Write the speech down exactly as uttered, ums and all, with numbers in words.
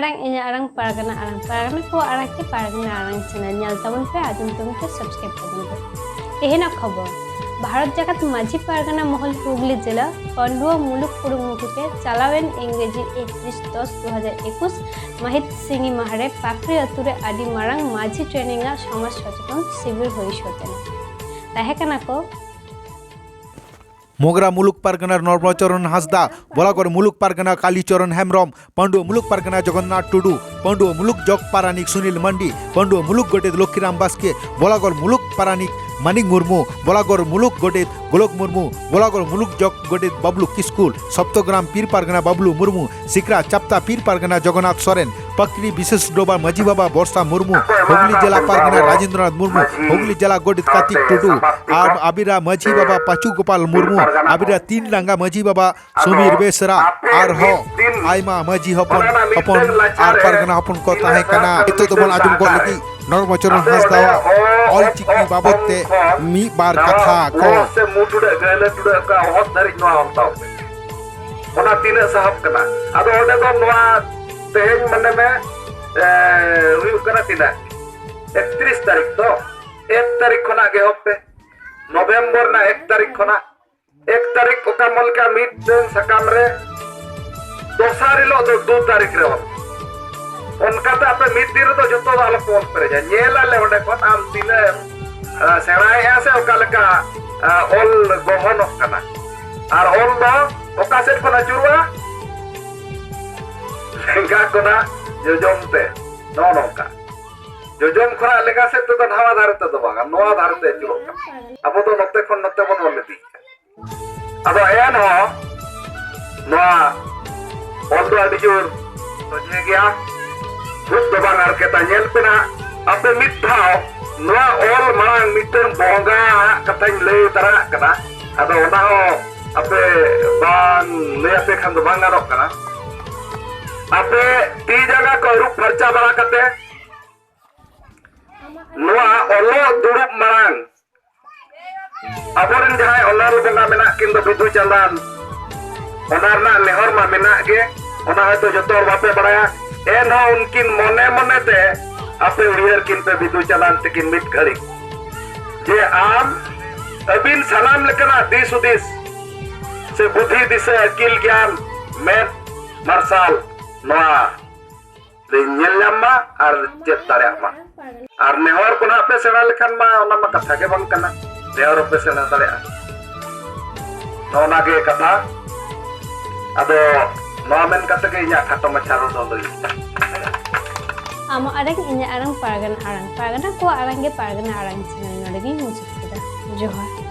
ᱟᱲᱟᱝ, ᱤᱧᱟᱹᱜ ᱟᱲᱟᱝ ᱯᱟᱨᱜᱟᱱᱟ ᱟᱲᱟᱝ, ᱯᱟᱨᱜᱟᱱᱟ ᱠᱚᱣᱟᱜ ᱟᱲᱟᱝ ᱠᱤ ᱯᱟᱨᱜᱟᱱᱟ ᱟᱲᱟᱝ channel ᱧᱮᱞ ᱛᱟᱵᱚᱱ ᱯᱮ, ᱟᱸᱡᱚᱢ ᱛᱟᱵᱚᱱ ᱯᱮ, subscribe ᱛᱟᱵᱚᱱ ᱯᱮ᱾ ᱛᱮᱦᱮᱧᱟᱜ ᱠᱷᱚᱵᱚᱨ, ᱵᱷᱟᱨᱚᱛ ᱡᱟᱠᱟᱛ ᱢᱟᱹᱡᱷᱤ ᱯᱟᱨᱜᱟᱱᱟ ᱢᱚᱦᱚᱞ ᱦᱩᱜᱽᱞᱤ ᱡᱮᱞᱟ ᱯᱟᱹᱰᱩᱣᱟᱹ ᱢᱩᱞᱩᱠ ᱠᱩᱨᱩᱢᱩᱴᱩ ᱛᱮ ᱪᱟᱞᱟᱣᱮᱱ ᱤᱝᱨᱮᱡᱤ ᱮᱠᱛᱨᱤᱥ ᱫᱚᱥ ᱫᱩ ᱦᱟᱡᱟᱨ ᱮᱠᱩᱥ ᱢᱟᱹᱦᱤᱛ ᱥᱤᱸᱜᱤ ᱢᱟᱦᱟ ᱨᱮ ᱯᱟᱠᱲᱤ ᱟᱹᱛᱩ ᱨᱮ ᱟᱹᱰᱤ ᱢᱟᱨᱟᱝ ᱢᱟᱹᱡᱷᱤ training ᱟᱜ ᱥᱚᱢᱟᱡᱽ ᱥᱚᱪᱮᱛᱚᱱ ᱥᱤᱵᱤᱨ ᱦᱩᱭ ᱥᱟᱹᱛ ᱮᱱᱟ᱾ ᱛᱟᱦᱮᱸ ᱠᱟᱱᱟ ᱠᱚ ᱢᱳᱜᱽᱨᱟ ᱢᱩᱞᱩᱠ ᱯᱟᱨᱜᱟᱱᱟ ᱱᱚᱨᱢᱚᱪᱚᱨᱚᱱ ᱦᱟᱸᱥᱫᱟ, ᱵᱚᱞᱟᱜᱚᱲ ᱢᱩᱞᱩᱠ ᱯᱟᱨᱜᱟᱱᱟ ᱠᱟᱞᱤᱪᱚᱨᱚᱱ ᱦᱮᱢᱵᱨᱚᱢ, ᱯᱟᱹᱰᱩᱣᱟᱹ ᱢᱩᱞᱩᱠ ᱯᱟᱨᱜᱟᱱᱟ ᱡᱚᱜᱚᱱᱱᱟᱛᱷ ᱴᱩᱰᱩ, ᱯᱟᱹᱰᱩᱣᱟᱹ ᱢᱩᱞᱩᱠ ᱡᱚᱜᱽ ᱯᱟᱨᱟᱱᱤᱠ ᱥᱩᱱᱤᱞ ᱢᱟᱱᱰᱤ, ᱯᱟᱹᱰᱩᱣᱟᱹ ᱢᱩᱞᱩᱠ ᱜᱚᱰᱮᱛ ᱞᱚᱠᱠᱷᱤᱨᱟᱢ ᱵᱟᱥᱠᱮ, ᱵᱚᱞᱟᱜᱚᱲ ᱢᱩᱞᱩᱠ ᱯᱟᱨᱟᱱᱤᱠ ᱢᱟᱱᱤᱠ ᱢᱩᱨᱢᱩ, ᱵᱚᱞᱟᱜᱚᱲ ᱢᱩᱞᱩᱠ ᱜᱚᱰᱮᱛ ᱜᱳᱞᱚᱠ ᱢᱩᱨᱢᱩ, ᱵᱚᱞᱟᱜᱚᱲ ᱢᱩᱞᱩᱠ ᱡᱚᱜᱽ ᱜᱚᱰᱮᱛ ᱵᱟᱵᱞᱩ ᱠᱤᱥᱠᱩ, ᱥᱚᱯᱛᱚᱜᱨᱟᱢ ᱯᱤᱨ ᱯᱟᱨᱜᱟᱱᱟ ᱵᱟᱵᱞᱩ ᱢᱩᱨᱢᱩ, ᱥᱤᱠᱨᱟ ᱪᱟᱯᱛᱟ ᱯᱤᱨ ᱯᱟᱨᱜᱟᱱᱟ ᱡᱚᱜᱚᱱᱱᱟᱛᱷ ᱥᱚᱨᱮᱱ, ᱯᱟᱠᱲᱤ ᱵᱤᱥᱮᱥ ᱰᱚᱵᱟ ᱢᱟᱹᱡᱷᱤ ᱵᱟᱵᱟ ᱵᱚᱨᱥᱟ ᱢᱩᱨᱢᱩ, ᱦᱩᱜᱽᱞᱤ ᱡᱮᱞᱟ ᱯᱟᱨᱜᱟᱱᱟ ᱨᱟᱡᱮᱱᱫᱨᱚᱱᱟᱛᱷ ᱢᱩᱨᱢᱩ, ᱦᱩᱜᱽᱞᱤ ᱡᱮᱞᱟ ᱜᱚᱰᱮᱛ ᱠᱟᱨᱛᱤᱠ ᱴᱩᱰᱩ, ᱟᱨ ᱟᱵᱤᱨᱟ ᱢᱟᱹᱡᱷᱤ ᱵᱟᱵᱟ ᱯᱟᱪᱩ ᱜᱳᱯᱟᱞ ᱢᱩᱨᱢᱩ, ᱟᱵᱤᱨᱟ ᱛᱤᱱ ᱰᱟᱸᱜᱟ ᱢᱟᱹᱡᱷᱤ ᱵᱟᱵᱟ ᱥᱩᱢᱤᱨ ᱵᱮᱥᱨᱟ, ᱟᱨᱦᱚᱸ ᱟᱭᱢᱟ ᱢᱟᱹᱡᱷᱤ ᱦᱚᱯᱚᱱ ᱦᱚᱯᱚᱱ ᱟᱨ ᱯᱟᱨᱜᱟᱱᱟ ᱦᱚᱯᱚᱱ ᱠᱚ ᱛᱟᱦᱮᱸ ᱠᱟᱱᱟ᱾ ᱱᱤᱛᱚᱜ ᱫᱚᱵᱚᱱ ᱟᱸᱡᱚᱢ ᱜᱚᱫ ᱞᱟᱹᱜᱤᱫ ᱱᱚᱨᱢᱚᱪᱚᱨᱚᱱ ᱦᱟᱸᱥᱫᱟᱣᱟᱜ ᱚᱞ ᱪᱤᱠᱤ ᱵᱟᱵᱚᱫ ᱛᱮ ᱢᱤᱫ ᱵᱟᱨ ᱠᱟᱛᱷᱟ ᱠᱚ᱾ ᱥᱮ ᱢᱩ ᱴᱩᱰᱟᱹᱜ ᱜᱟᱹᱦᱞᱟᱹ ᱴᱩᱰᱟᱹᱜ ᱚᱠᱟ ᱚᱦᱚᱫ ᱫᱷᱟᱹᱨᱤᱡ ᱱᱚᱣᱟ ᱚᱞ ᱛᱟᱵᱚᱱ ᱯᱮ᱾ ᱚᱱᱟ ᱛᱤᱱᱟᱹᱜ ᱥᱟᱦᱚᱵ ᱠᱟᱱᱟ? ᱟᱫᱚ ᱚᱸᱰᱮ ᱫᱚ ᱱᱚᱣᱟ ᱛᱮᱦᱮᱧ ᱢᱟᱱᱮ ᱢᱮ, ᱮ, ᱦᱩᱭᱩᱜ ᱠᱟᱱᱟ ᱛᱤᱱᱟᱹᱜ? ᱮᱠᱛᱨᱤᱥ ᱛᱟᱹᱨᱤᱠᱷ ᱛᱚ? ᱮᱠ ᱛᱟᱹᱨᱤᱠᱷ ᱠᱷᱚᱱᱟᱜ ᱜᱮ ᱮᱦᱚᱵ ᱯᱮ᱾ ᱱᱚᱵᱷᱮᱢᱵᱚᱨ ᱨᱮᱱᱟᱜ ᱮᱠ ᱛᱟᱹᱨᱤᱠᱷ ᱠᱷᱚᱱᱟᱜ᱾ ᱮᱠ ᱛᱟᱹᱨᱤᱠᱷ ᱚᱠᱟ ᱢᱚᱞ ᱠᱮᱜᱼᱟ ᱢᱤᱫᱴᱟᱹᱝ ᱥᱟᱠᱟᱢ ᱨᱮ, ᱫᱚᱥᱟᱨ ᱦᱤᱞᱳᱜ ᱫᱚ ᱫᱩ ᱛᱟᱹᱨᱤᱠᱷ ᱨᱮ ᱚᱞ᱾ ᱚᱱᱠᱟᱛᱮ ᱟᱯᱮ ᱢᱤᱫ ᱫᱤᱱ ᱨᱮᱫᱚ ᱡᱚᱛᱚ ᱫᱚ ᱟᱞᱚ ᱯᱮ ᱚᱞ ᱯᱮᱨᱮᱡᱟ᱾ ᱧᱮᱞ ᱟᱞᱮ ᱚᱸᱰᱮ ᱠᱷᱚᱱ ᱟᱢ ᱛᱤᱱᱟᱹᱜ ᱮᱢ, ᱟ, ᱥᱮᱬᱟᱭᱮᱜᱼᱟ ᱥᱮ ᱚᱠᱟ ᱞᱮᱠᱟ, ᱟ, ᱚᱞ ᱜᱚᱦᱚᱱᱚᱜ ᱠᱟᱱᱟ᱾ ᱟᱨ ᱚᱞ ᱫᱚ ᱚᱠᱟ ᱥᱮᱫ ᱠᱷᱚᱱ ᱟᱹᱪᱩᱨᱚᱜᱼᱟ? ᱞᱮᱸᱜᱟ ᱠᱷᱚᱱᱟᱜ ᱡᱚᱡᱚᱢ ᱛᱮ᱾ ᱱᱚᱜᱼᱚ ᱱᱚᱝᱠᱟ᱾ ᱡᱚᱡᱚᱢ ᱠᱷᱚᱱᱟᱜ ᱞᱮᱸᱜᱟ ᱥᱮᱫ ᱛᱮᱫᱚ ᱱᱟᱣᱟ ᱫᱷᱟᱨᱮ ᱛᱮᱫᱚ ᱵᱟᱝᱟ, ᱱᱚᱣᱟ ᱫᱷᱟᱨᱮ ᱛᱮ ᱟᱹᱪᱩᱨᱚᱜ ᱠᱟᱱᱟ᱾ ᱟᱵᱚ ᱫᱚ ᱱᱚᱛᱮ ᱠᱷᱚᱱ ᱱᱚᱛᱮ ᱵᱚᱱ ᱚᱞ ᱤᱫᱤᱭᱮᱫᱼᱟ᱾ ᱟᱫᱚ ᱮᱱᱦᱚᱸ ᱱᱚᱣᱟ ᱚᱞ ᱫᱚ ᱟᱹᱰᱤ ᱡᱳᱨ ᱥᱚᱡᱷᱮ ᱜᱮᱭᱟ, ᱠᱷᱩᱵ ᱫᱚ ᱵᱟᱝ ᱟᱨ ᱠᱮᱛᱟ᱾ ᱧᱮᱞ ᱯᱮ ᱱᱟᱦᱟᱜ, ᱟᱯᱮ ᱢᱤᱫ ᱫᱷᱟᱣ ᱱᱚᱣᱟ ᱚᱞ ᱢᱟᱲᱟᱝ ᱢᱤᱫᱴᱟᱝ ᱵᱚᱸᱜᱟ ᱟᱜ ᱠᱟᱛᱷᱟᱧ ᱞᱟᱹᱭ ᱛᱟᱨᱟ ᱟᱜ ᱠᱟᱱᱟ᱾ ᱟᱫᱚ ᱚᱱᱟ ᱦᱚᱸ ᱟᱯᱮ ᱵᱟᱝ ᱞᱟᱹᱭ ᱟᱯᱮ ᱠᱷᱟᱱ ᱫᱚ ᱵᱟᱝ ᱜᱟᱱᱚᱜ ᱠᱟᱱᱟ᱾ ᱟᱯᱮ ᱛᱤ ᱡᱟᱸᱜᱟ ᱠᱚ ᱟᱹᱨᱩᱵ ᱯᱷᱟᱨᱪᱟ ᱵᱟᱲᱟ ᱠᱟᱛᱮ ᱱᱚᱣᱟ ᱚᱞᱚᱜ ᱫᱩᱲᱩᱵ ᱢᱟᱲᱟᱝ ᱟᱵᱚᱨᱮᱱ ᱡᱟᱦᱟᱸᱭ ᱚᱱᱚᱞ ᱵᱚᱸᱜᱟ ᱢᱮᱱᱟᱜ ᱠᱤᱱ ᱫᱚ ᱵᱤᱫᱩ ᱪᱟᱸᱫᱟᱱ, ᱚᱱᱟ ᱨᱮᱱᱟᱜ ᱱᱮᱦᱚᱨ ᱢᱟ ᱢᱮᱱᱟᱜ ᱜᱮ, ᱚᱱᱟ ᱦᱚᱭᱛᱳ ᱡᱚᱛᱚ ᱦᱚᱲ ᱵᱟᱯᱮ ᱵᱟᱲᱟᱭᱟ᱾ ᱮᱱᱦᱚᱸ ᱩᱱᱠᱤᱱ ᱢᱚᱱᱮ ᱢᱚᱱᱮ ᱛᱮ ᱟᱯᱮ ᱩᱭᱦᱟᱹᱨ ᱠᱤᱱ ᱯᱮ ᱵᱤᱫᱩ ᱪᱟᱸᱫᱟᱱ ᱛᱟᱹᱠᱤᱱ ᱢᱤᱫ ᱜᱷᱟᱹᱲᱤᱡ, ᱡᱮ ᱟᱢ ᱟᱹᱵᱤᱱ ᱥᱟᱱᱟᱢ ᱞᱮᱠᱟᱱᱟᱜ ᱫᱤᱥ ᱦᱩᱫᱤᱥ ᱥᱮ ᱵᱩᱫᱷᱤ ᱫᱤᱥᱟᱹ ᱟᱹᱠᱤᱞ ᱜᱮᱭᱟᱱ ᱢᱮᱫ ᱢᱟᱨᱥᱟᱞ ᱱᱚᱣᱟ ᱞᱤᱧ ᱧᱮᱞ ᱧᱟᱢ ᱢᱟ ᱟᱨ ᱪᱮᱫ ᱫᱟᱲᱮᱭᱟᱜ ᱢᱟ᱾ ᱟᱨ ᱱᱮᱦᱚᱨ ᱠᱚ ᱱᱟᱦᱟᱜ ᱯᱮ ᱥᱮᱬᱟ ᱞᱮᱠᱷᱟᱱ ᱢᱟ ᱚᱱᱟ ᱢᱟ ᱠᱟᱛᱷᱟ ᱜᱮ ᱵᱟᱝ ᱠᱟᱱᱟ, ᱱᱮᱦᱚᱨ ᱦᱚᱸᱯᱮ ᱥᱮᱬᱟ ᱫᱟᱲᱮᱭᱟᱜᱼᱟ᱾ ᱱᱚᱜᱼᱚ ᱱᱟ ᱜᱮ ᱠᱟᱛᱷᱟ᱾ ᱟᱫᱚ ᱱᱚᱣᱟ ᱢᱮᱱ ᱠᱟᱛᱮ ᱜᱮ ᱤᱧᱟᱹᱜ ᱠᱷᱟᱴᱚ ᱢᱟᱪᱷᱟ ᱨᱚᱲ ᱫᱚ ᱞᱟᱹᱭ᱾ ᱟᱢᱟᱜ ᱟᱲᱟᱝ ᱤᱧᱟᱹᱜ ᱟᱲᱟᱝ ᱯᱟᱨᱜᱟᱱᱟ ᱟᱲᱟᱝ, ᱯᱟᱨᱜᱟᱱᱟ ᱠᱚᱣᱟᱜ ᱟᱲᱟᱝ ᱜᱮ ᱯᱟᱨᱜᱟᱱᱟ ᱟᱲᱟᱝ ᱪᱮᱱᱮᱞ᱾ ᱱᱚᱰᱮ ᱜᱤᱧ ᱢᱩᱪᱟᱹᱫ ᱠᱮᱫᱟ᱾ ᱡᱚᱦᱟᱨ᱾